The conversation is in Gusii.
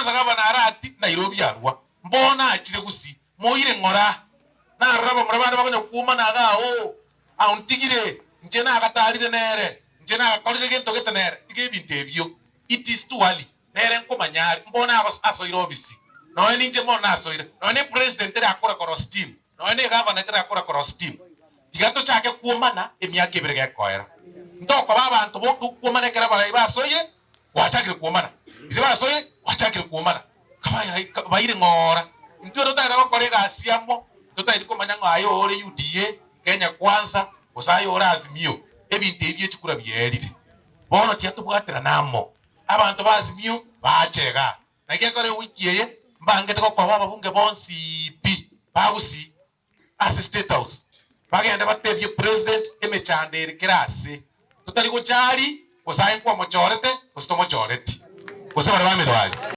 Kwanza gavana Arati Nairobi arwa, mbono achire Gusii, moire ng'ora. Narora abamura bande bakonya kwomana igaa, oo, aontigire, inche nagatarire nere, inche nagakorire gento gete nere. Tiga ebinto ebio, it is too early. Nere nkomanya are, mbono asoire ofisi, nonya ninche mbono nasoire, nonya ne president ere akora korwa steam, nonya ne egavana ere akora korwa steam. Tiga tochake kwomana emiaka ebere gekoera. Ntokoba abanto bokwomana ekero abarai basoire, gwachakire kwomana. Riria basoire, gwachakire kwomana. Kabaire ng'ora. Intwe totagete gokora egasi amo, totageti komanya ng'a aye ore UDA, Kenya Kwanza, gose aye ore Azimio. Ebinto ebi bie chikura bierire. Bono tiga tobwaterane amo. Abanto ba Azimio baache igaa. Naki ekero ewiki eye mbangete gokoba ababunge bonsi pi ba Gusii ase State House, bagende batebie President emechando ere kera ase, totari gocha aria gose aye nkwamochorete gose tomochoreti, gose baria bamito aria.